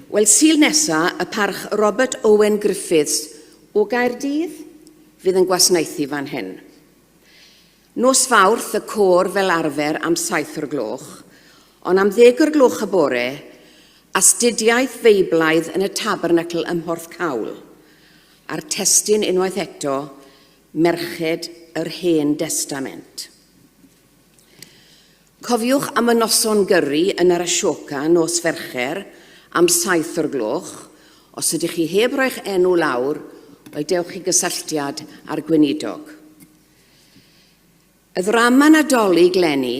Wel, Sul nesa, y Parch Robert Owen Griffiths o Gaerdydd fydd yn gwasanaethu fan hyn. Nos Fawrth, y côr fel arfer am 7 o'r gloch, ond am ddeg o'r gloch y bore, astudiaeth Feiblaidd yn y Tabernacl ym Mhorthcawl, a'r testun unwaith eto, Merched yr Hen Destament. Cofiwch am y noson gyrru yn yr Ashoka nos Fercher am 7 o'r gloch. Os ydych chi heb roi'ch enw lawr, wel dewch i gysylltiad â'r gweinidog. Y ddrama Nadolig 'leni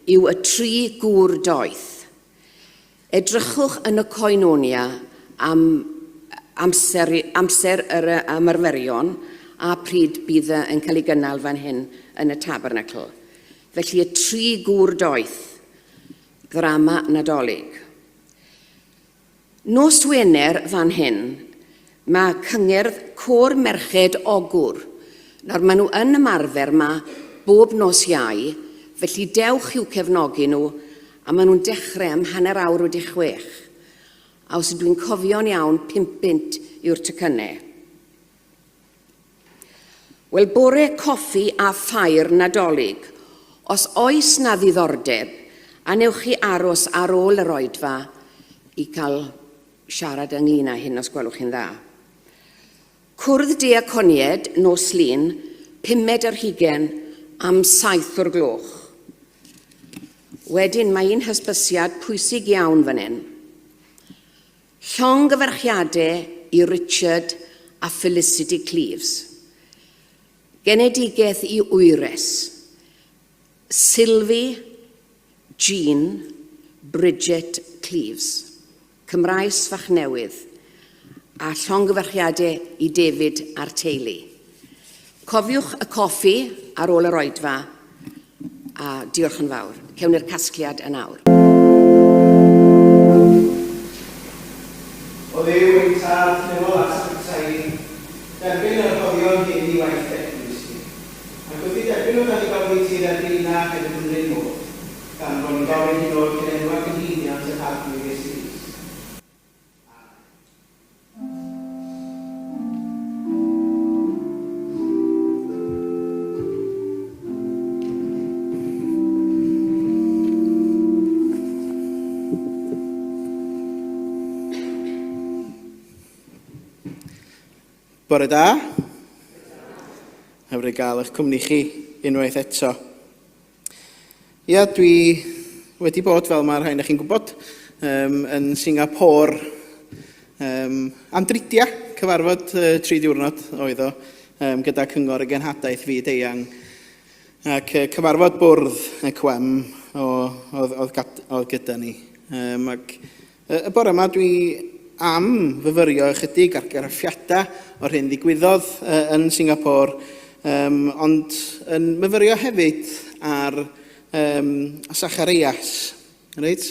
yw Y Tri Gŵr Doeth. Edrychwch yn y Koinonia am amser, amser yr ymarferion a pryd bydd yn cael ei gynnal fan hyn yn y Tabernacl. Felly y tri gŵr doeth, ddrama Nadolig. Nos Wener fan hyn, mae cyngerdd Côr Merched Ogwr. Nawr, maen nhw yn ymarfer 'ma bob nos Iau, felly dewch i'w cefnogi nhw, a maen nhw'n dechrau am 6:30. A os ydw i'n cofio'n iawn, pumpunt yw'r tocynnau. Wel, bore coffi a ffair Nadolig. Os oes 'na ddiddordeb, a newch chi aros ar ôl yr oedfa i cael siarad ynglyn â hyn os gwelwch chi'n dda. Cwrdd Diaconiaid nos Lun, pumed ar hugen, am 7 o'r gloch. Wedyn mae un hysbysiad pwysig iawn fan hyn. Llongyfarchiadau i Richard a Felicity Cleves. Genedigaeth i wyres, Sylvie Jean Bridget Cleves, Cymraes fach newydd, a llongyfarchiadau i David a'r teulu. Cofiwch y coffi ar ôl yr oedfa, a diolch yn fawr. Cewn ni'r casgliad yn awr. O Dduw ein Tad nefol a sanctaidd, derbyn y rhoddion hyn i waith dy Eglwys di. Ac wrth i derbyn nhw dan ni gofyn i ti dderbyn inna hefyd yn yr un modd, gan fo ni'n gofyn hyn oll yn enw ac yn ngheiniant yr Arglwydd Iesu Grist. Amen. Bore da. Hyfryd gael eich cwmni chi unwaith eto. Ia, dwi wedi bod, fel mae rhai chi'n gwybod, um, yn Singapore um, am dridia, cyfarfod uh, tri diwrnod oedd o, um, gyda Cyngor y Genhadaeth Fyd Eang. Ac uh, cyfarfod bwrdd y cwem o, oedd, oedd, gad, oedd gyda ni. Um, ac uh, y bore yma dwi am fyfyrio ychydig ar graffiadau o'r hyn ddigwyddodd uh, yn Singapore, um, ond yn myfyrio hefyd ar um, Sacharias. Reit?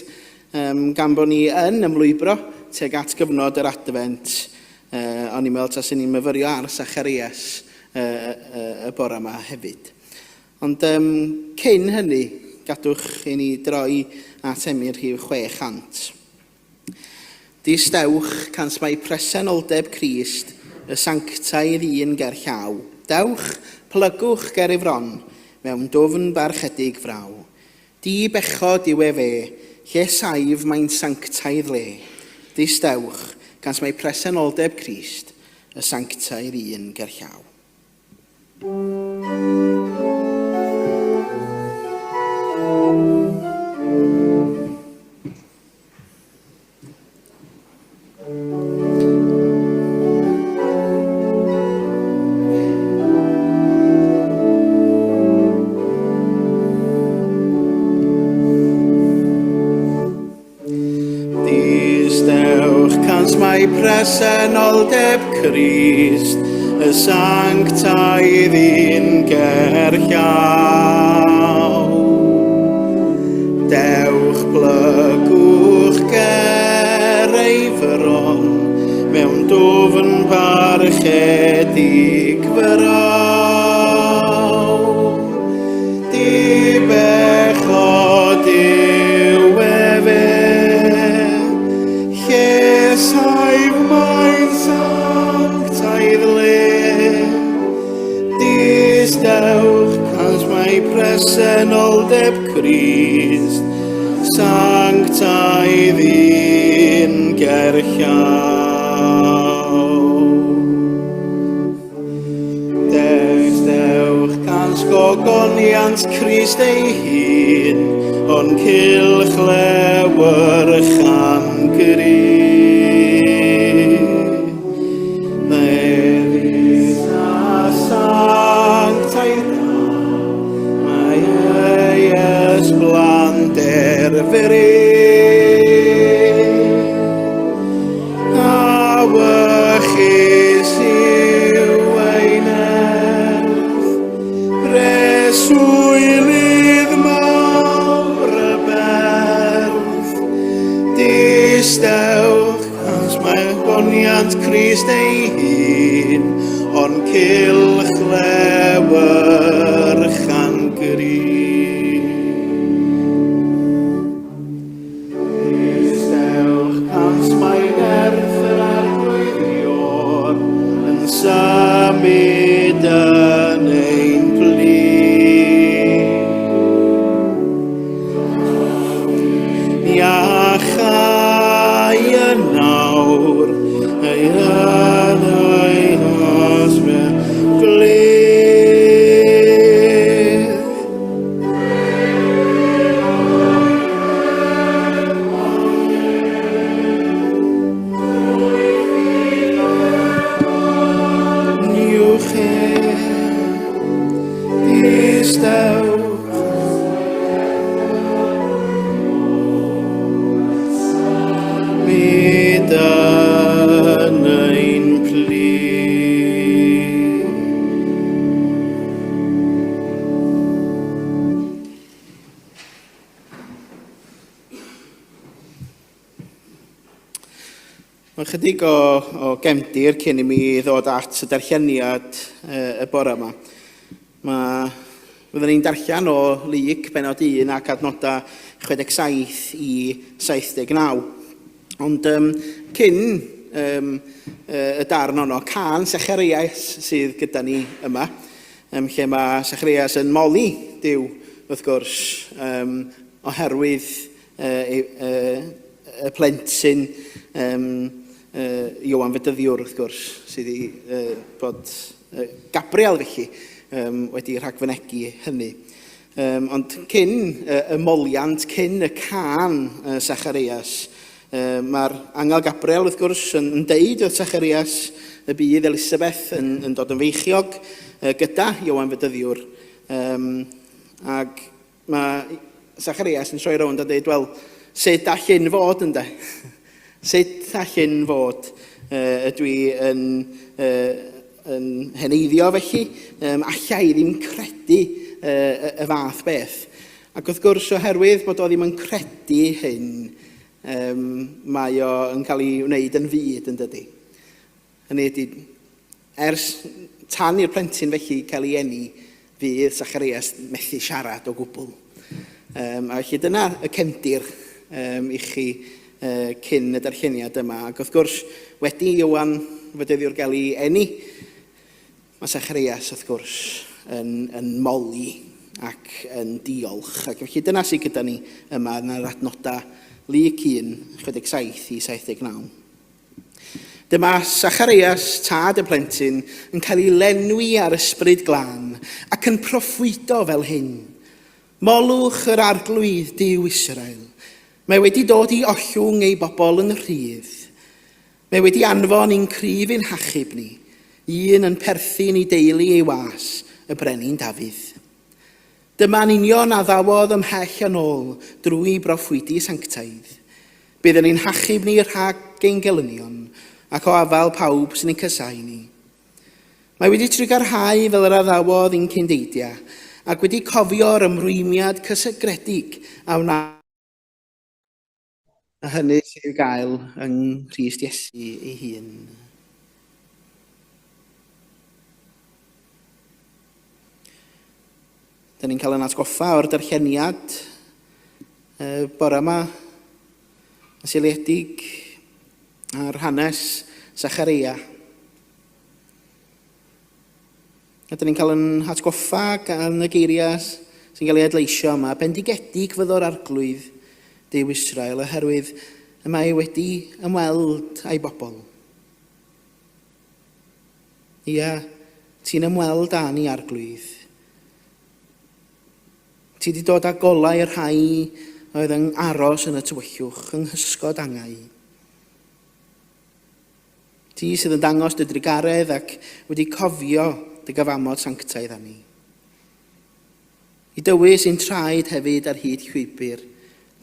Um, gan bod ni yn ymlwybro tuag at gyfnod yr Adfent, uh, o'n i'n meddwl taswn ni'n myfyrio ar Sacharias uh, uh, y bore yma hefyd. Ond um, cyn hynny, gadwch i ni droi at emyn rhif 600. Distewch, cans mai presenoldeb Crist, y sanctaidd un ger llaw. Dewch, plygwch ger ei fron, mewn dwfn barchedig fraw. Di bechod yw ef e, lle saif mae'n sanctaidd le. Distewch, cans mai presenoldeb Crist, y sanctaidd un ger llaw. Distewch cans mai presenoldeb Crist, y sanctaidd un ger llaw. Dewch plygwch ger ei fron, mewn dwfn parchedig fyraw. Dibechod yw efe, lle saif mae'n sanctaidd le. Distewch, cans mae presenoldeb Crist, sanctaidd un gerllaw. Dewch cans gogoniant Crist ei hun, o'n cylch lewyrchan gry. Meddys a sanctaidd da, mae ei ysblander fyr. Awychus yw ei nerth, preswylydd mawr y berth. Distewch, cos mae goniant Crist ei hun, o'n cylch lewyrchan gry. Distewch cans mae nerth yr Arglwydd Ior yn symud yn ein plith. Iachau yn nawr, ei yn ei hosbe glir. Byd yn ein plith. Mae chydig o, o gefndir cyn i mi ddod at y darlleniad y bore yma. Mae, fyddwn ni'n darllen o Luc benod 1 ac adnodau 67 i 79. Ond um, cyn um, y darn ono, can Secharias sydd gyda ni yma, um, lle mae Secharias yn moli Duw, wrth gwrs, um, oherwydd uh, uh, y plentyn um, uh, Ioan Fedyddiwr, wrth gwrs, sydd i uh, bod uh, Gabriel felly um, wedi rhagfynegi hynny. Um, ond cyn uh, y moliant, cyn y can uh, Sacharias, uh, mae'r angel Gabriel, wrth gwrs, yn, yn deud wrth Sacharias y bydd Elisabeth yn, yn dod yn feichiog uh, gyda Ioan Fedyddiwr. Um, ac mae Zacharias yn troi rownd a dweud, wel, sut all hyn fod ynde? Sut all hyn fod? Uh, ydw i yn, uh, yn heneiddio felly? Um, alla i ddim credu uh, y, y fath beth. Ac wrth gwrs, oherwydd bod o ddim yn credu hyn, um, mae o yn cael ei wneud yn fyd yn dydy. Hynny ydy, ers tan i'r plentyn felly cael ei eni, fydd Zacharias methu siarad o gwbl. Um, a felly dyna y cefndir um, i chi uh, cyn y darlleniad yma. Ac wrth gwrs, wedi Iowan Fedyddiwr gael ei eni, mae Zacharias wrth gwrs yn, yn moli ac yn diolch. Ac felly dyna sydd gyda ni yma yn yr adnodau Luc 1, 67 i 79. Dyma Sacharias, tad y plentyn, yn cael ei lenwi ar ysbryd glân ac yn proffwydo fel hyn. Molwch yr arglwydd Duw Israel. Mae wedi dod i ollwng ei bobl yn rhydd. Mae wedi anfon i'n cryf i'n hachub ni, un yn perthyn i deulu ei was, y brenin Dafydd. Dyma'n union a ddawodd ymhell yn ôl drwy broffwydi sanctaidd. Bydd yn ein hachub ni rhag ein gelynion ac o afael pawb sy'n ein casáu ni. Mae wedi trugarhau fel yr addawodd i'n cyndeidiau ac wedi cofio'r ymrwymiad cysegredig a wna A hynny sydd i'w gael yng Nghrist Iesu ei hun. Da ni'n cael yn atgoffa o'r darlleniad y bore yma, yn seiliedig Ar hanes Zachareia. A dyn ni'n cael yn hatgoffa gan y geiriau sy'n cael ei adleisio yma, bendigedig fyddo'r arglwydd Duw Israel, oherwydd y mae wedi ymweld â'i bobl. Ia, ti'n ymweld â ni, arglwydd. Ti wedi dod â golau i'r rhai oedd yn aros yn y tywyllwch, yng nghysgod angau. Ti sydd yn dangos dy drugaredd ac wedi cofio dy gyfamod sanctaidd â ni. I dywys ein traed hefyd ar hyd llwybr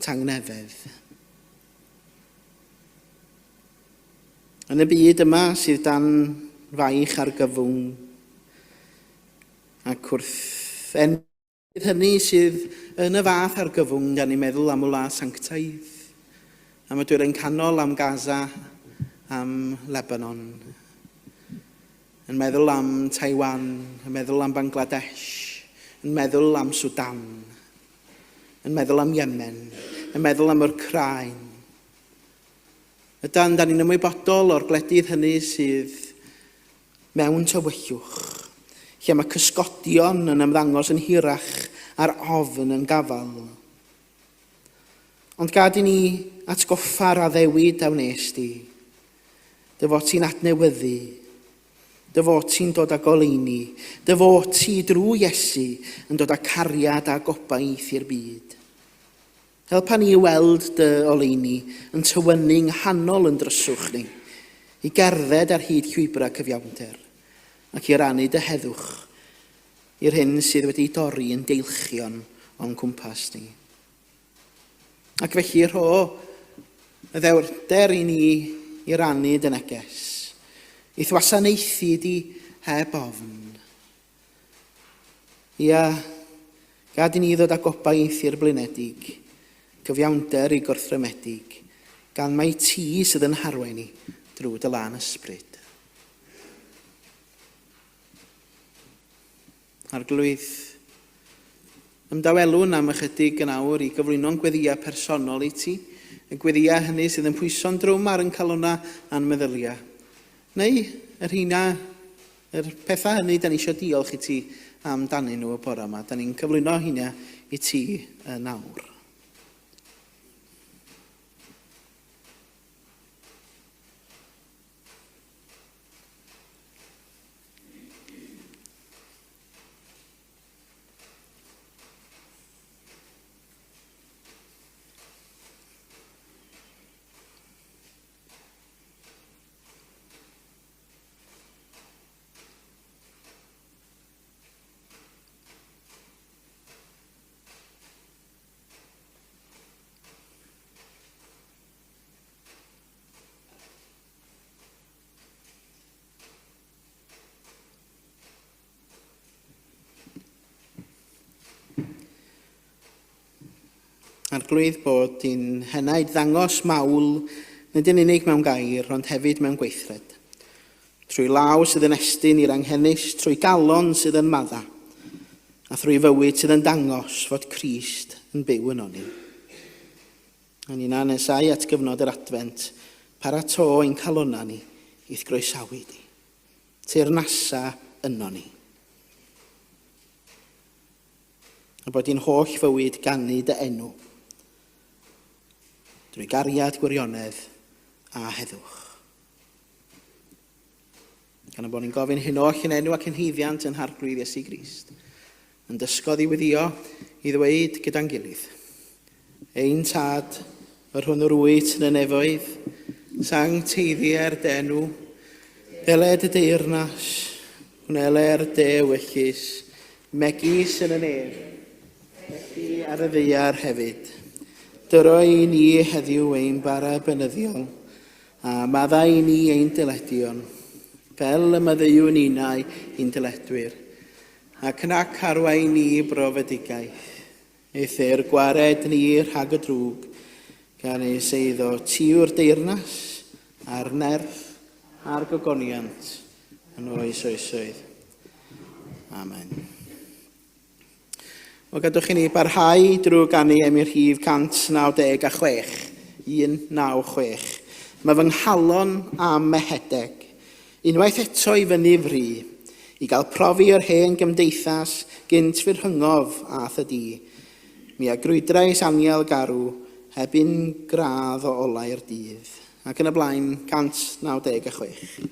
tangnefedd. Yn y byd yma sydd dan faich argyfwng ac wrth en hynny sydd yn y fath argyfwng, da ni'n meddwl am y wlad sanctaidd, am y dwyrain canol, am Gaza, am Lebanon, yn meddwl am Taiwan, yn meddwl am Bangladesh, yn meddwl am Sudan, yn meddwl am Yemen, yn meddwl am yr Wcráin. Ydan, da ni'n ymwybodol o'r gwledydd hynny sydd mewn tywyllwch, lle mae cysgodion yn ymddangos yn hirach a'r ofn yn gafael. Ond gad i ni atgoffa'r addewid a wnes di, dy fod ti'n adnewyddu, dy fod ti'n dod â goleuni, dy fod ti drwy Iesu yn dod â cariad a gobaith i'r byd. Helpa ni i weld dy oleuni yn tywynnu nghanol yn dryswch ni, i gerdded ar hyd llwybrau cyfiawnder, ac i rannu dy heddwch i'r hyn sydd wedi dorri yn deilchion o'n cwmpas ni. Ac felly rho y ddewrder i ni i rannu dy neges, i'th wasanaethu di heb ofn. Ia, gad i ni ddod â gobaith i'r blinedig, cyfiawnder i gorthrymedig, gan mai ti sydd yn harwain ni drwy dy lân ysbryd. Arglwydd, ymdawelwn am ychydig yn awr i gyflwyno'n gweddïau personol i ti, y gweddïau hynny sydd yn pwyso'n drwm ar yn calonnau a'n meddyliau, neu y rheina Yr pethau hynny da ni eisiau diolch i ti amdanyn nhw y bore yma. Da ni'n cyflwyno hynna i ti yn awr. Arglwydd, bod i'n henaid ddangos mawl, nid yn unig mewn gair, ond hefyd mewn gweithred. Trwy law sydd yn estyn i'r anghenus, trwy galon sydd yn madda, a thrwy fywyd sydd yn dangos fod Crist yn byw yno ni. A ni'n anesau at gyfnod yr Adfent, parato ein calonnau ni i'th groesawu di. Teyrnasa yno ni. A bod i'n holl fywyd ganu dy enw, drwy gariad gwirionedd a heddwch. Gan y bod ni'n gofyn hyn oll yn enw ac yn haeddiant yn Harglwydd Iesu Grist, yn dysgodd i weddio i ddweud gyda'n gilydd, Ein Tad, yr hwn yr wyt yn y nefoedd, sancteiddier dy enw, deled y deyrnas, gwneler dy ewyllys, megis yn y nef, felly ar y ddaear hefyd. Dyro i ni heddiw ein bara beunyddiol, A maddau i ni ein dyledion, fel y maddeuwn ninnau i'n dyledwyr, ac nac arwain ni i brofedigaeth, eithr gwared ni rhag y drwg, gan ei seiddo ti yw'r deyrnas, a'r nerth, a'r gogoniant, yn oes oesoedd. Amen. Wel, gadwch i ni barhau drwy ganu emyn rhif 196, 196. Mae fy nghalon am ehedeg, unwaith eto i fyny fry, i gael profi yr hen gymdeithas gynt fy rhyngof a thŷ di. Mi a grwydrais anial garw heb un gradd o olau'r dydd. Ac yn y blaen, 196.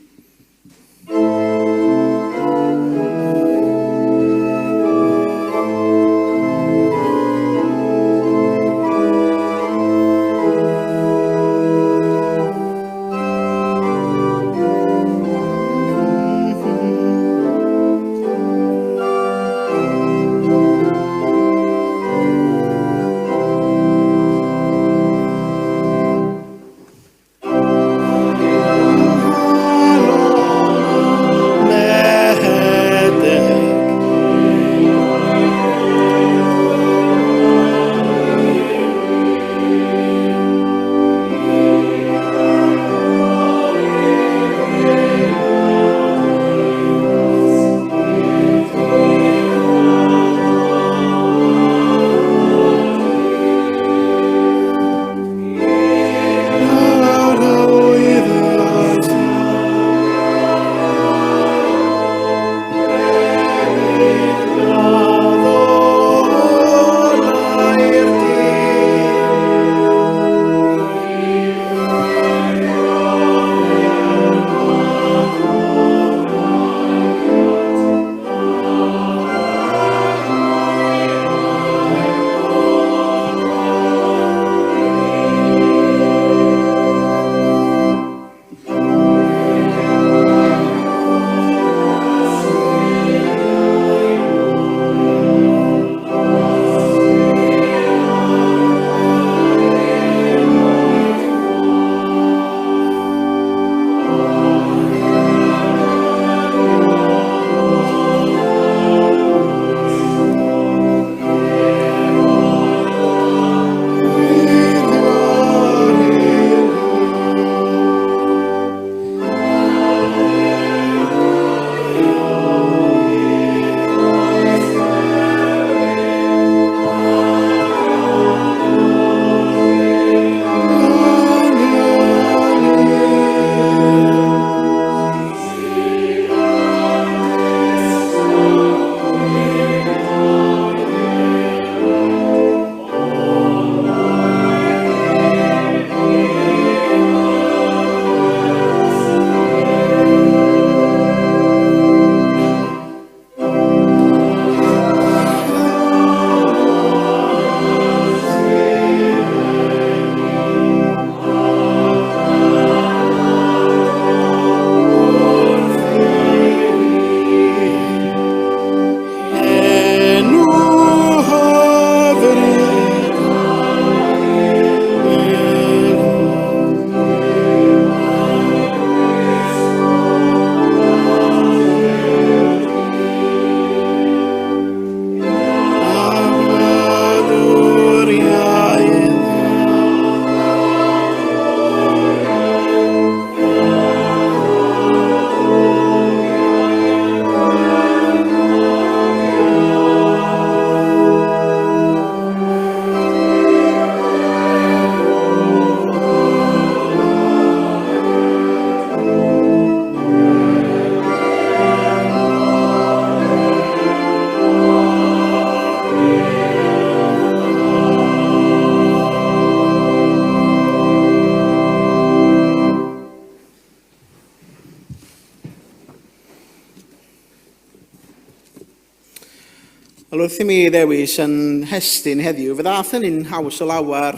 Wel, wrth i mi ddewis yn nhestun heddiw, fe ddaeth hynny'n haws o lawer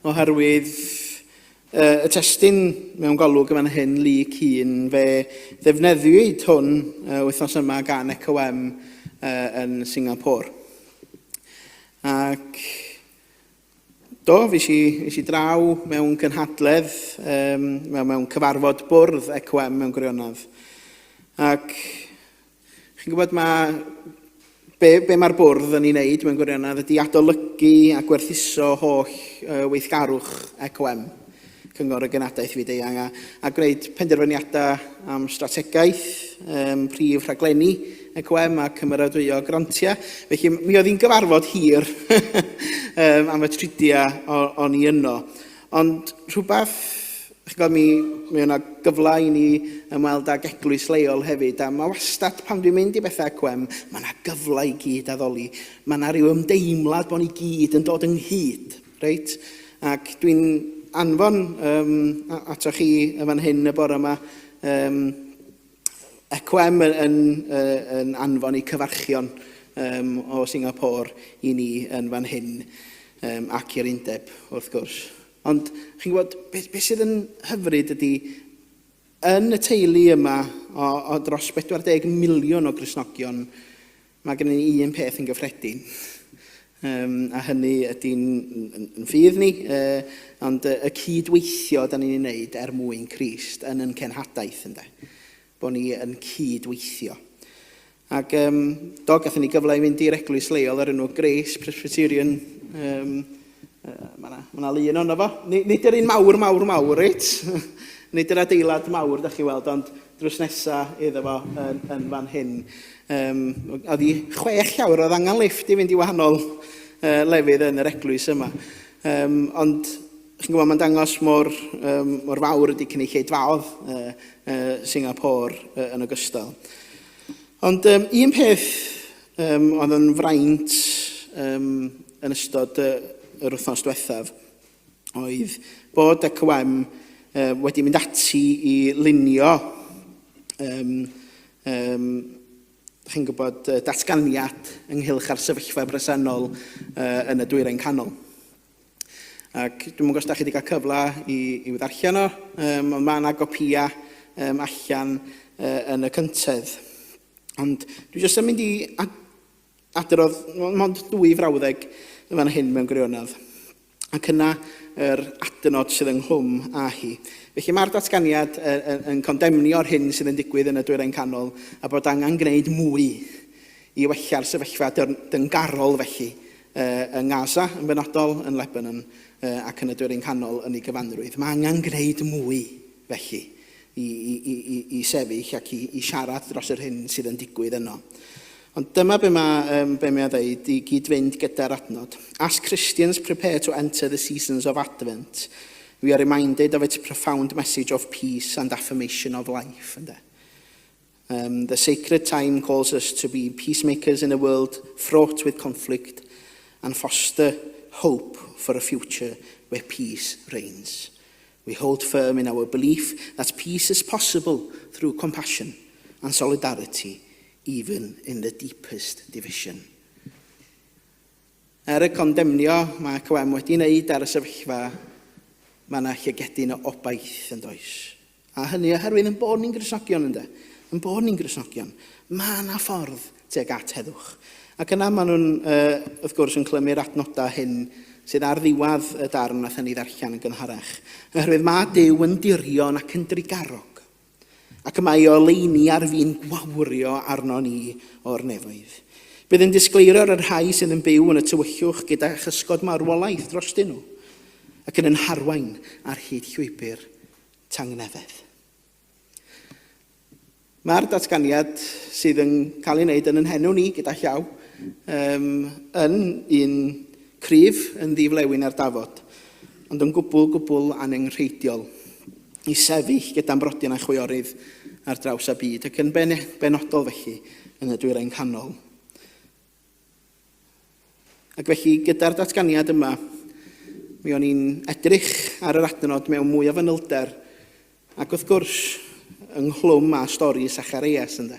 oherwydd y testun mewn golwg yn fan hyn, Luc 1, fe ddefnyddiwyd hwn wythnos yma gan ECOM yn Singapore. Ac do, fi si, fi si draw mewn cynhadledd, um, mewn, mewn cyfarfod bwrdd ECOM mewn gwirionedd. Ac Chi'n gwybod, mae be, be mae'r bwrdd yn ei wneud mewn gwirionedd ydy adolygu a gwerthuso holl weithgarwch ECOM, Cyngor y Genadaeth Fyd-eang, a, a gwneud penderfyniadau am strategaeth, um, prif rhaglenni ECOM a cymeradwyo grantiau. Felly mi oedd hi'n gyfarfod hir um, am y tridiau o'n i yno. Ond rhywbeth Chi'n gwybod, mi, mi yna gyfle i ni ymweld ag eglwys leol hefyd, a mae wastad pan dwi'n mynd i bethau cwem, mae yna gyfle i gyd addoli. Mae yna rhyw ymdeimlad bod ni gyd yn dod ynghyd, reit? Ac dwi'n anfon um, ato chi yn fan hyn y bore yma, um, ECWM yn, yn, yn anfon eu cyfarchion um, o Singapore i ni yn fan hyn um, ac i'r undeb, wrth gwrs. Ond chi'n gwybod, beth, beth sydd yn hyfryd ydy, yn y teulu yma o, o dros 40 miliwn o Gristnogion, mae gennym ni un peth yn gyffredin. Um, a hynny ydy'n yn, yn ffydd ni, uh, ond y, y cydweithio da ni'n ei wneud er mwyn Crist yn yn cenhadaeth, ynde. Bod ni yn cydweithio. Ac um, do, gathon ni gyfle i fynd i'r eglwys leol ar enw Grace Presbyterian. Um, uh, mae yna ma lun ono fo. Nid yr un mawr, mawr, mawr, reit? Nid yr adeilad mawr, da chi weld, ond drws nesa iddo fo yn, yn fan hyn. Um, oedd hi chwech llawr, oedd angen lifft i fynd i wahanol uh, lefydd yn yr eglwys yma. Um, ond chi'n gwybod, mae'n dangos mor, um, mor fawr ydy cynulleidfaodd uh, uh, Singapore uh, yn ogystal. Ond um, un peth um, oedd yn fraint um, yn ystod uh, yr wythnos diwethaf oedd bod y CWM uh, wedi mynd ati i lunio um, um, chi'n gwybod, datganiad ynghylch ar sefyllfa bresennol uh, yn y Dwyrain Canol. Ac dwi'm yn gwybod os da chi wedi cael cyfle i, i'w ddarllen o, um, ond mae yna gopïau um, allan uh, yn y cyntedd. Ond dwi jyst yn mynd i adrodd mond dwy frawddeg yn fan hyn mewn gwirionedd. Ac yna yr adnod sydd ynghlwm â hi. Felly mae'r datganiad yn, yn, yn condemnio'r hyn sydd yn digwydd yn y Dwyrain Canol a bod angen gwneud mwy i wella'r sefyllfa dyngarol felly yng Ngaza yn benodol, yn Lebanon ac yn y Dwyrain Canol yn ei gyfanrwydd. Mae angen gwneud mwy, felly, i, i, i, i, i sefyll ac i, i siarad dros yr hyn sydd yn digwydd yno. Ond dyma be mae, um, be mae o'n dweud i gyd-fynd gyda'r adnod. As Christians prepare to enter the seasons of Advent, we are reminded of its profound message of peace and affirmation of life. Ynde? Um, the sacred time calls us to be peacemakers in a world fraught with conflict and foster hope for a future where peace reigns. We hold firm in our belief that peace is possible through compassion and solidarity, even in the deepest division. Er y condemnio mae CWM wedi wneud ar y sefyllfa, mae yna llygedyn o obaith yn does. A hynny oherwydd yn bod ni'n Gristnogion ynde. Yn bod ni'n Gristnogion. Mae yna ffordd tuag at heddwch. Ac yna maen nhw'n, uh, wrth gwrs, yn clymu'r adnodau hyn sydd ar ddiwedd y darn nath ni ddarllen yn gynharach. Oherwydd mae Duw yn dirion ac yn drugarog. Ac y mae oleuni ar fin gwawrio arno ni o'r nefoedd. Bydd yn disgleirio ar y rhai sydd yn byw yn y tywyllwch gyda chysgod marwolaeth drostyn nhw, ac yn yn harwain ar hyd llwybr tangnefedd. Mae'r datganiad sydd yn cael ei wneud yn yn henw ni gyda llaw um, yn un cryf, yn ddiflewyn ar dafod, ond yn gwbl, gwbl anenrheidiol i sefyll gyda'n brodyr a'n chwiorydd ar draws y byd, ac yn ben, benodol felly yn y Dwyrain Canol. Ac felly, gyda'r datganiad yma, mi o'n i'n edrych ar yr adnod mewn mwy o fanylder, ac wrth gwrs, ynghlwm â stori Sacharias, ynde.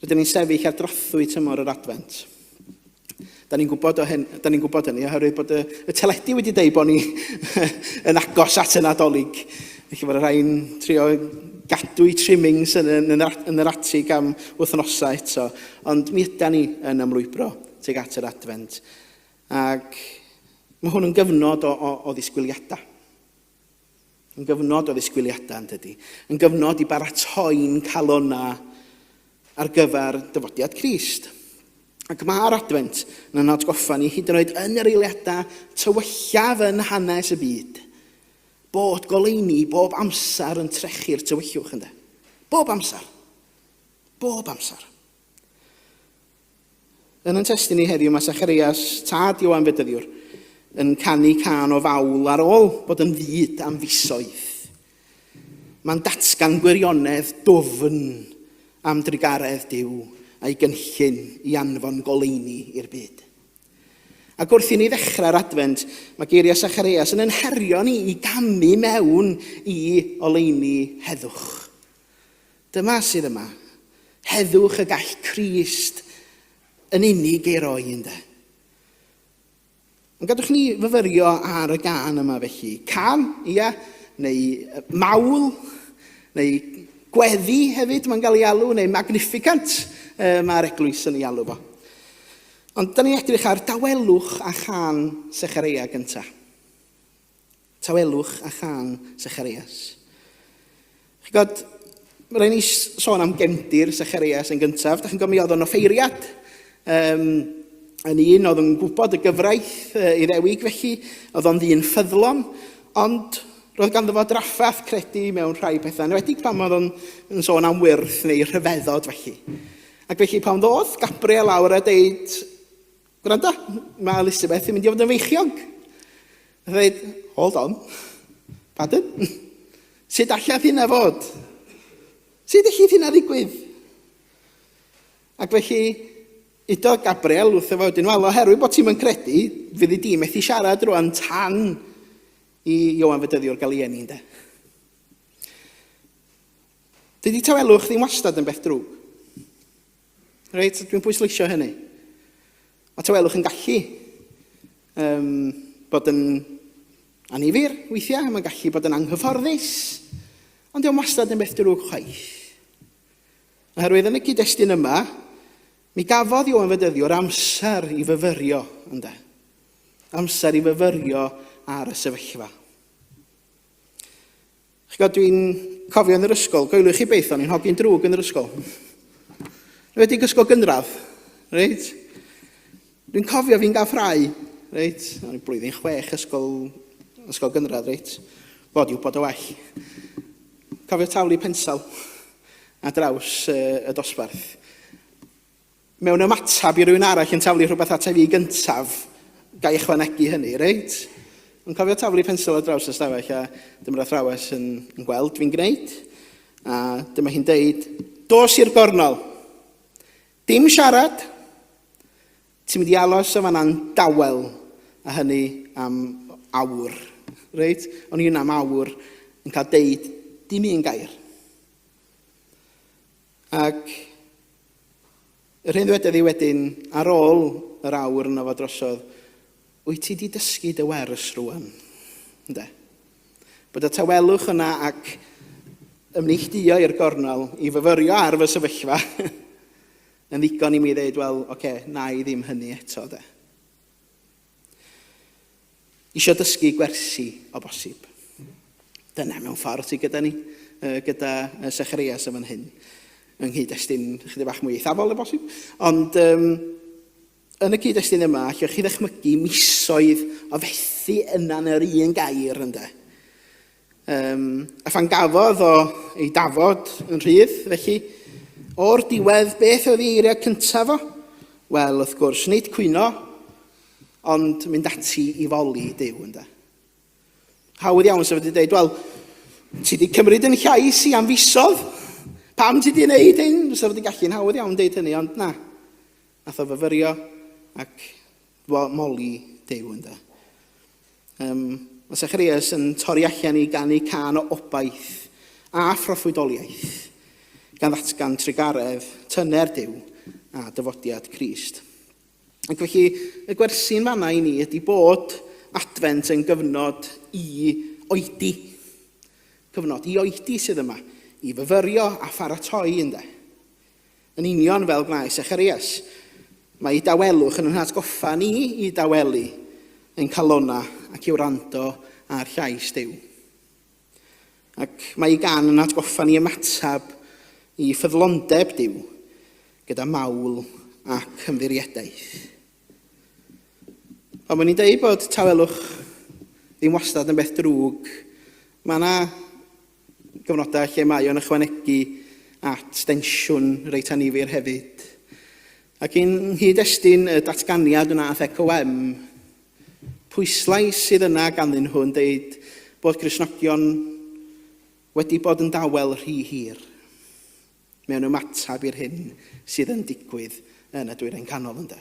Rydyn ni'n sefyll ar drothwy tymor yr Adfent. Da ni'n gwybod, o hyn, da ni'n gwybod hynny oherwydd bod y, y teledu wedi dweud bod ni yn agos at y Nadolig. Felly bod y rhai'n trio gadw i trimmings yn, yn, yn, yn yr atig am wythnosau eto. Ond mi yda ni yn ymlwybro tuag at yr Adfent. Ac mae hwn yn gyfnod o, o, o ddisgwyliadau. Yn gyfnod o ddisgwyliadau, yn dydy. Yn gyfnod i baratoi'n calonnau ar gyfer dyfodiad Crist. Ac mae'r Adfent yn yn atgoffa ni hyd yn oed yn yr eiliadau tywyllaf yn hanes y byd, bod goleuni bob amser yn trechu'r tywyllwch, ynddo. Bob amser. Bob amser. Yn ein testun ni heddiw mae Sacharias, tad Ioan Fedyddiwr, yn canu cân o fawl ar ôl bod yn fud am fisoedd. Mae'n datgan gwirionedd dwfn am drugaredd Duw a'i gynllun i anfon goleuni i'r byd. Ac wrth i ni ddechrau'r Adfent, mae geiriau Sacharias yn ein herio ni i gamu mewn i oleuni heddwch. Dyma sydd yma. Heddwch y gall Crist yn unig ei roi ynde. Ond gadwch ni fyfyrio ar y gân yma felly. Cân, ia, neu mawl, neu gweddi hefyd mae'n cael ei alw, neu magnificant mae'r eglwys yn ei alw fo. Ond da ni'n edrych ar dawelwch a chân Sechareia gyntaf. Tawelwch a chân Secharias. Chi'n gwybod, mae rhaid ni sôn am gefndir Secharias yn gyntaf. Da chi'n gwybod mi oedd o'n offeiriad. Um, yn un oedd yn gwybod y gyfraith uh, Iddewig felly, oedd o'n ddyn ffyddlon, ond roedd ganddo fo drafferth credu mewn rhai pethau, yn enwedig pan oedd o'n yn sôn am wyrth neu rhyfeddod felly. Ac felly pan ddoth Gabriel lawr a deud, Gwranda, mae Elizabeth yn mynd i fod yn feichiog. A dweud, hold on, pardon? Sut allaf hynna fod? Sut allith hynna ddigwydd? Ac felly, udo Gabriel wrtho fo wedyn, wel, oherwydd bod ti'n mynd credu, fyddi di methu siarad rwan tan i Ioan Fedyddiwr gael ei eni, ynde? Dydy tawelwch ddim wastad yn beth drwg. Reit, dwi'n pwysleisio hynny. Mae tawelwch yn gallu um, bod yn anifyr weithiau, mae'n gallu bod yn anghyfforddus, ond diolch wastad yn beth drwg chwaith. Oherwydd yn y cyd-destun yma, mi gafodd Ioan Fedyddiwr amser i fyfyrio, ynde? Amser i fyfyrio ar y sefyllfa. Chi'n gwybod, dwi'n cofio yn yr ysgol, goelwch chi beth, o'n i'n hogyn drwg yn yr ysgol. Wedi ysgol gynradd, reit? Dwi'n cofio fi'n gael ffrau, reit? O'n i'n blwyddyn chwech ysgol, ysgol gynradd, reit? Bod i'w bod o well. Cofio taflu pensel a draws y dosbarth. Mewn ymateb i rywun arall yn taflu rhywbeth ata fi gyntaf, ga i ychwanegu hynny, reit? Yn cofio taflu pensel ar draws y stafell a dyma'r athrawes yn, yn gweld fi'n gwneud. A dyma hi'n deud, dos i'r gornel. Dim siarad. Ti'n mynd i alos o fanna'n dawel, a hynny am awr. Reit? O'n i yna am awr yn cael deud dim un gair. Ac yr hyn ddwedodd hi wedyn, ar ôl yr awr yno fo drosodd, wyt ti di dysgu dy wers rwan? Ynde? Bod y tawelwch yna ac ymneilltuo i'r gornel i fyfyrio ar fy sefyllfa yn ddigon i mi ddeud, wel, oce, okay, na i ddim hynny eto, de. Isio dysgu gwersi o bosib. Dyna mewn ffordd sydd gyda ni, gyda Secharias yn fan hyn, yng nghyd-destun chydig bach mwy eithafol o bosib. Ond um, yn y cyd-destun yma, allwch chi ddechmygu misoedd o fethu yna yn yr un gair, ynde. Um, a phan gafodd o ei dafod yn rhydd, felly, o'r diwedd, beth oedd ei eiriau cyntaf o? Wel, wrth gwrs, nid cwyno, ond mynd ati i foli Duw, ynde. Hawdd iawn sef wedi dweud, wel, ti wedi cymryd yn llais i am fisodd, pam ti wedi gwneud hyn? Sef wedi gallu'n hawdd iawn deud hynny, ond na. Nath o fyfyrio ac moli Duw, ynde. Um, mae Zacharias yn torri allan i ganu cân o obaith a phroffwydoliaeth, gan ddatgan trugaredd, tyner Duw a dyfodiad Crist. Ac felly, y gwersi'n fanna i ni ydy bod Adfent yn gyfnod i oedi. Cyfnod i oedi sydd yma, i fyfyrio a pharatoi ynde. Yn union fel gwnaeth Zacharias. Mae ei dawelwch yn ein hatgoffa ni i dawelu ein calonnau ac i wrando ar llais Duw. Ac mae ei gan yn atgoffa ni ymateb i ffyddlondeb Duw gyda mawl ac ymddiriedaeth. Ond mae'n ni'n dweud bod tawelwch ddim wastad yn beth drwg. Mae yna gyfnodau lle mae o'n ychwanegu at densiwn reit annifyr hefyd. Ac yng nghyd-destun y datganiad wnaeth ECOM, pwyslais sydd yna ganddyn nhw yn deud bod Cristnogion wedi bod yn dawel rhy hir mewn ymateb i'r hyn sydd yn digwydd yn y Dwyrain Canol, ynde?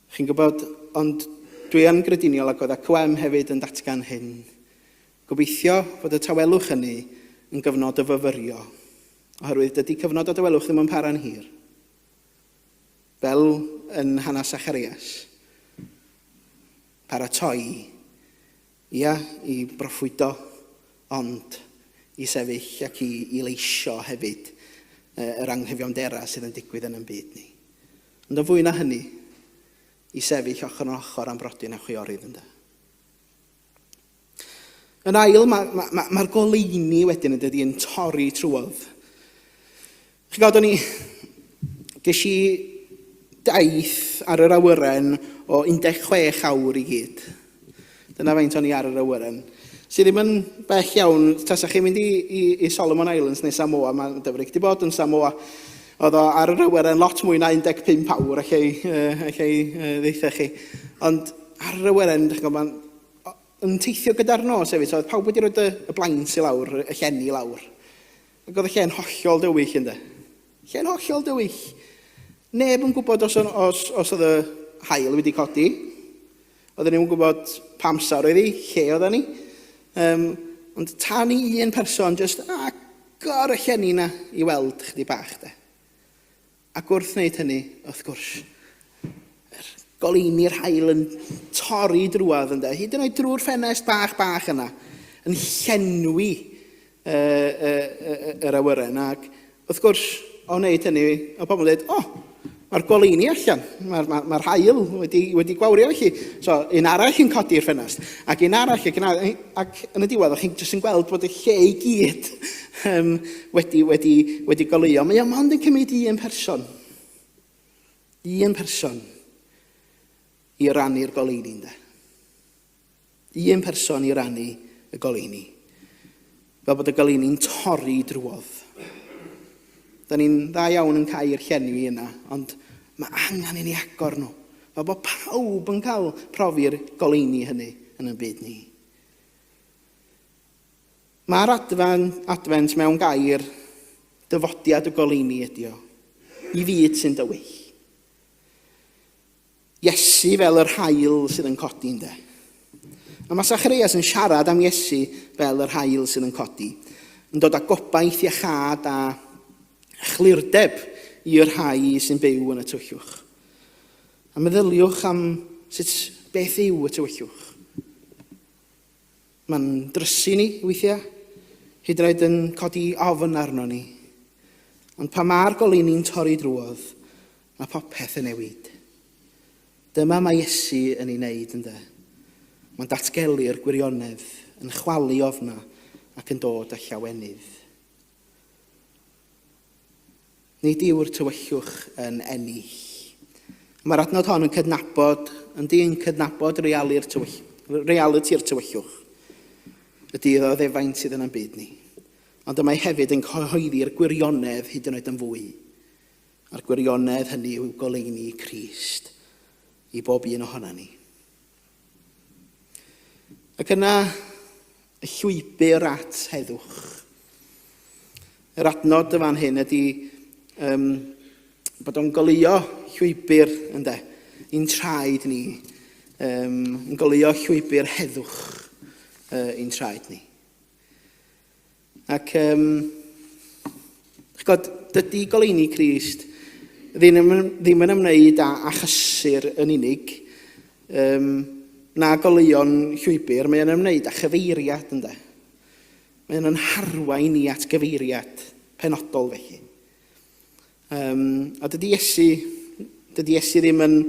Chi'n gwybod, ond dwi yn grediniol ac oedd ACWM hefyd yn datgan hyn. Gobeithio fod y tawelwch hynny yn gyfnod o fyfyrio, oherwydd dydy cyfnod o dawelwch ddim yn para'n hir. Fel yn hanes Zacharias, paratoi, ia, i broffwydo, ond i sefyll ac i, i leisio hefyd yr anghyfiawnderau sydd yn digwydd yn ein byd ni. Ond yn fwy na hynny, i sefyll ochr yn ochr â'n brodyr a chwiorydd, ynde. Yn ail, mae'r ma, ma, ma goleuni wedyn yn dydy yn torri trwodd. Chi'n gwybod, o'n i... Ges i daith ar yr awyren o 16 awr i gyd. Dyna faint o'n i ar yr awyren. Sydd ddim yn bell iawn, tasa chi'n mynd i, i, i Solomon Islands neu Samoa, mae'n Dyfrig wedi bod yn Samoa, oedd o ar yr awyren lot mwy na 15 awr, allai, uh, allai uh, ddeitha chi. Ond ar yr awyren, dych chi'n gwybod, mae'n yn teithio gyda'r nos hefyd, so oedd pawb wedi rhoi y, y blinds i lawr, y llenni i lawr. Ac oedd y lle'n hollol dywyll ynddo. Lle'n hollol dywyll. Neb yn gwybod os, os, os oedd y haul wedi codi. Oedden ni'n gwybod pa amser oedd hi, lle oedden ni. Um, ond tan i un person jyst agor y llenni na i weld chdi bach de. Ac wrth wneud hynny, wrth gwrs, yr goleuni'r haul yn torri drwodd ynde, hyd yn oed drwy'r ffenest bach bach yna, yn llenwi uh, uh, uh, yr awyren. Ac wrth gwrs, o wneud hynny, o pobl yn dweud, o, oh, mae'r goleuni allan, mae'r mae, mae haul wedi, wedi gwawrio felly. So, un arall yn codi'r ffenest, ac un arall, ac, un arall, ac yn y diwedd, o'ch chi'n jyst yn gweld bod y lle i gyd um, wedi, wedi, wedi goleuo. Mae o mond yn cymryd un person. Un person i rannu'r goleuni, ynde. Un person i rannu y goleuni. Fel bod y goleuni'n torri drwodd. Da ni'n dda iawn yn cau'r llenwi yna, ond mae angen i ni agor nhw. Fel bod pawb yn cael profi'r goleuni hynny yn y byd ni. Mae'r adfent, adfent mewn gair dyfodiad y goleuni ydi o, i fyd sy'n dywyll. Iesu fel yr haul sydd yn codi, ynde. A mae Zacharias yn siarad am Iesu fel yr haul sydd yn codi, yn dod â gobaith iachâd a chlirdeb i'r rhai sy'n byw yn y tywyllwch. A meddyliwch am sut beth yw y tywyllwch. Mae'n drysu ni weithiau, hyd yn oed yn codi ofn arno ni. Ond pa mae'r goleuni'n torri drwodd, mae popeth yn newid. Dyma mae Iesu yn ei wneud, ynde? Mae'n datgelu'r gwirionedd, yn chwalu ofna ac yn dod â llawenydd. Nid yw'r tywyllwch yn ennill. Mae'r adnod hon yn cydnabod, yndi, yn cydnabod reali'r tywyll, realiti'r tywyllwch. Y dydd o ddefaint sydd yn ein byd ni. Ond y mae hefyd yn cyhoeddi'r gwirionedd hyd yn oed yn fwy. A'r gwirionedd hynny yw goleuni Crist i bob un ohonan ni. Ac yna, y llwybr at heddwch. Yr adnod y fan hyn ydy um, bod o'n goleuo llwybr, ynde, i'n traed ni, um, yn goleuo llwybr heddwch uh, i'n traed ni. Ac, um, chgod, dydy goleuni Crist ddim, ddim yn ymwneud â, â chysur yn unig, um, na goleuon llwybr, mae o'n ymwneud â chyfeiriad, ynde. Mae o'n harwain ni at gyfeiriad penodol felly. Um, a dydy Iesu, dydy Iesu ddim yn,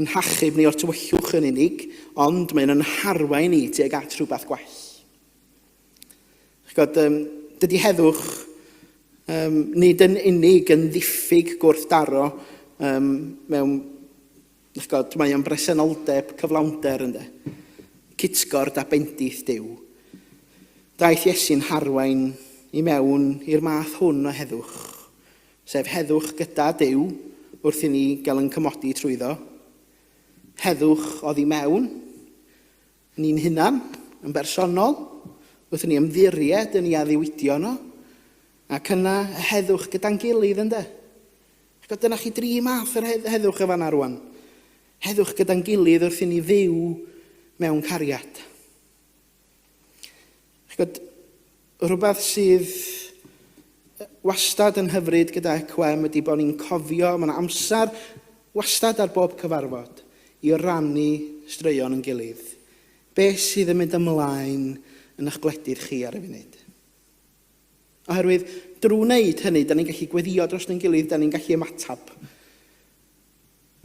yn hachub ni o'r tywyllwch yn unig, ond mae'n yn harwain ni tuag at rhywbeth gwell. Ch'god, um, dydy heddwch um, nid yn unig yn ddiffyg gwrthdaro um, mewn, ch'god, mae o'n bresenoldeb cyflawnder ynddo. Cytgord a bendith Duw. Daeth Iesu'n harwain i mewn i'r math hwn o heddwch, sef heddwch gyda Duw wrth i ni gael yn cymodi trwyddo, heddwch oddi mewn, Ni'n hunan, yn bersonol, Wrth i ni ymddiried yn ei addewidion o. Ac yna heddwch gyda'n gilydd, ynde? Ac dyna chi dri math yr heddwch y fanna rwan. Heddwch gyda'n gilydd wrth i ni fyw mewn cariad. Ch'bod, rhywbeth sydd wastad yn hyfryd gyda ECWM ydy bod ni'n cofio, mae yna amser wastad ar bob cyfarfod i rannu straeon yn gilydd. Be sydd yn mynd ymlaen yn eich gwledydd chi ar y funud? Oherwydd drwy wneud hynny, da ni'n gallu gweddio dros ein gilydd, da ni'n gallu ymateb.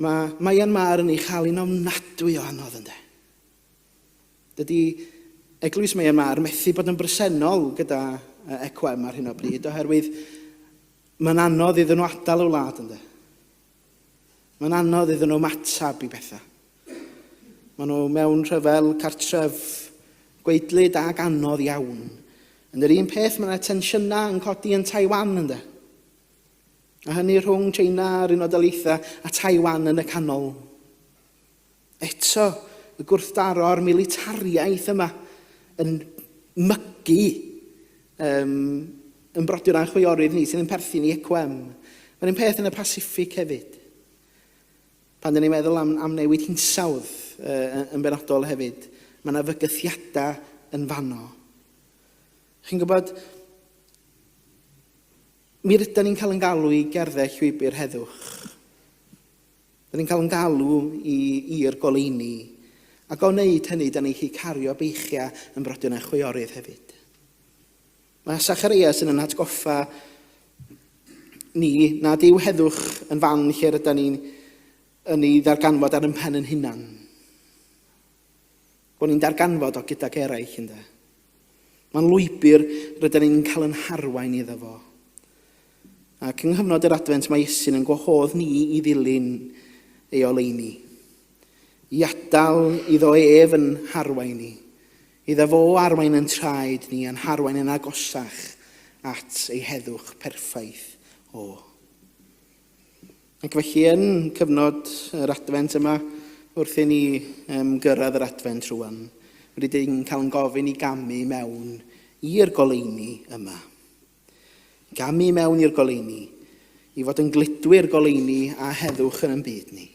Mae Myanmar yn ei chael hi'n ofnadwy o anodd ynde. Dydy Eglwys Myanmar methu bod yn bresennol gyda ECWM ar hyn o bryd oherwydd mae'n anodd iddyn nhw adael y wlad ynde. Mae'n anodd iddyn nhw ymateb i bethau. Maen nhw mewn rhyfel cartref gwaedlyd ac anodd iawn. Yn yr un peth, mae yna tensiynau yn codi yn Taiwan ynde. A hynny rhwng China a'r Unol Daleithiau a Taiwan yn y canol. Eto, y gwrthdaro a'r militariaeth yma yn mygu um, yn brodyr a'n chwiorydd ni sydd yn perthyn i ECWM. Mae'r un peth yn y Pacific hefyd. Pan dyn ni'n meddwl am, am newid hinsawdd uh, yn benodol hefyd, mae yna fygythiadau yn fanno. Chi'n gwybod, mi rydyn ni'n cael yn galw i gerdded llwybr heddwch. Da ni'n cael yn galw i, i'r goleuni. Ac o wneud hynny, da ni'n gallu cario beichiau yn brodyr a'n chwiorydd hefyd. Mae Sacharias yn yn hatgoffa ni nad yw heddwch yn fan lle rydyn ni'n yn ei ddarganfod ar yn pen yn hunan. Bod ni'n darganfod o gydag eraill, ynde. Mae'n lwybr rydyn ni'n cael yn harwain iddo fo. Ac yng nghyfnod yr Adfent mae Iesu'n yn gwahodd ni i ddilyn ei oleuni. I adael iddo ef yn harwain ni. Iddo fo arwain yn traed ni a'n harwain yn agosach at ei heddwch perffaith o. Ac felly yn cyfnod yr Adfent yma, wrth i ni um, gyrraedd yr Adfent rwan, rydyn ni'n cael yn gofyn i gamu mewn i'r goleuni yma. Gamu mewn i'r goleuni, i fod yn gludwyr goleuni a heddwch yn ein byd ni.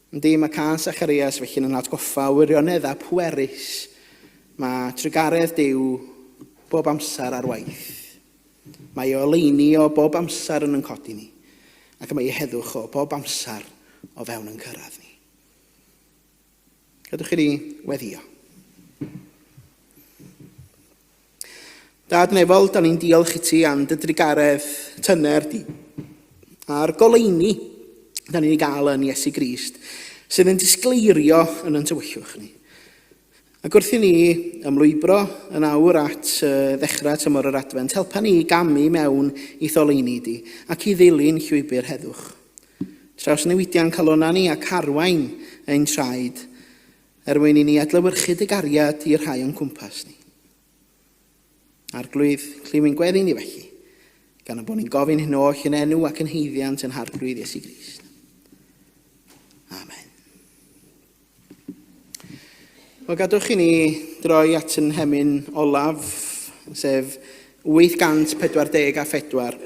Yndi, mae cân Sacharias felly yn atgoffa o wirioneddau pwerus. Mae trugaredd Duw bob amser ar waith. Mae ei oleuni o bob amser yn yn codi ni, ac mae ei heddwch o bob amser o fewn yn cyrraedd ni. Gadwch i ni weddio. Dad nefol, da ni'n diolch i ti am dy drugaredd tyner di a'r goleuni da ni'n ei gael yn Iesu Grist sydd yn disgleirio yn yn tywyllwch ni. Ac wrth i ni ymlwybro yn awr at ddechrau tymor yr Adfent, helpa ni i gamu mewn i'th oleuni di ac i ddilyn llwybr heddwch. Trawsnewidia'n calonnau ni ac arwain ein traed er mwyn i ni adlewyrchu dy gariad i'r rhai o'n cwmpas ni. Arglwydd, clyw ein gweddi ni felly, gan y bod ni'n gofyn hyn oll yn enw ac yn haeddiant yn Harglwydd Iesu Grist. Amen. Wel, gadwch i ni droi at yn hemyn olaf, sef 844,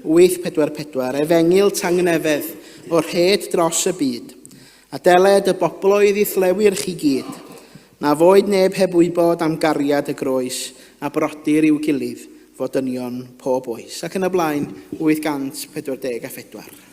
844, Efengyl Tangnefedd o'r rhed dros y byd, a deled y bobloedd i'th lewyrch i gyd, na foed neb heb wybod am gariad y groes a brodyr i'w gilydd fod dynion pob oes. Ac yn y blaen, 844.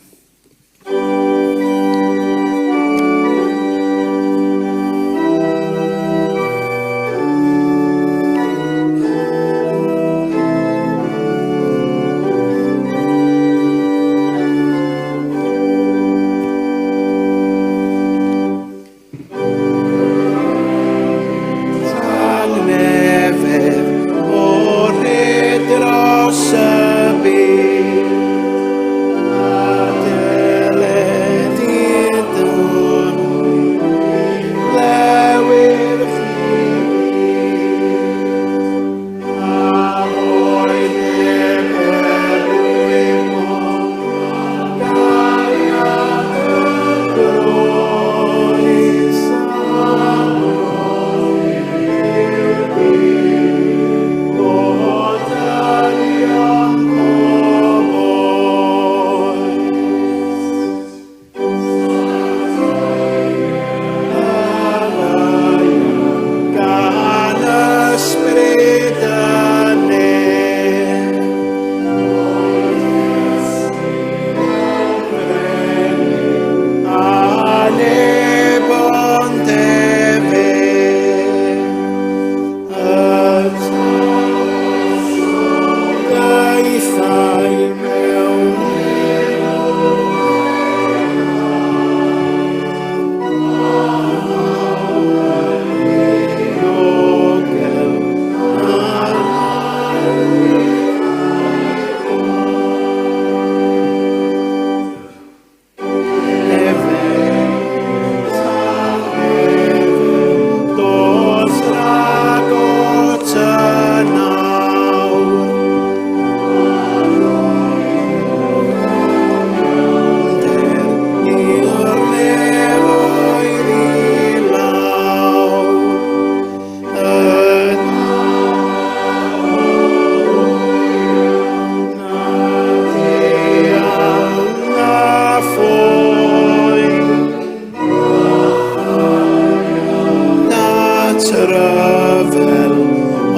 rhyfel,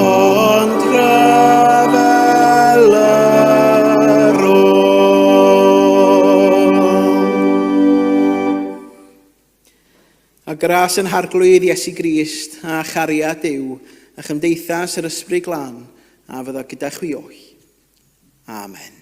ond rhyfel yr ôl. A gras yn Harglwydd Iesu Grist, a chariad Duw, a chymdeithas yr Ysbryd Glân, a fyddo gyda chwi oll. Amen.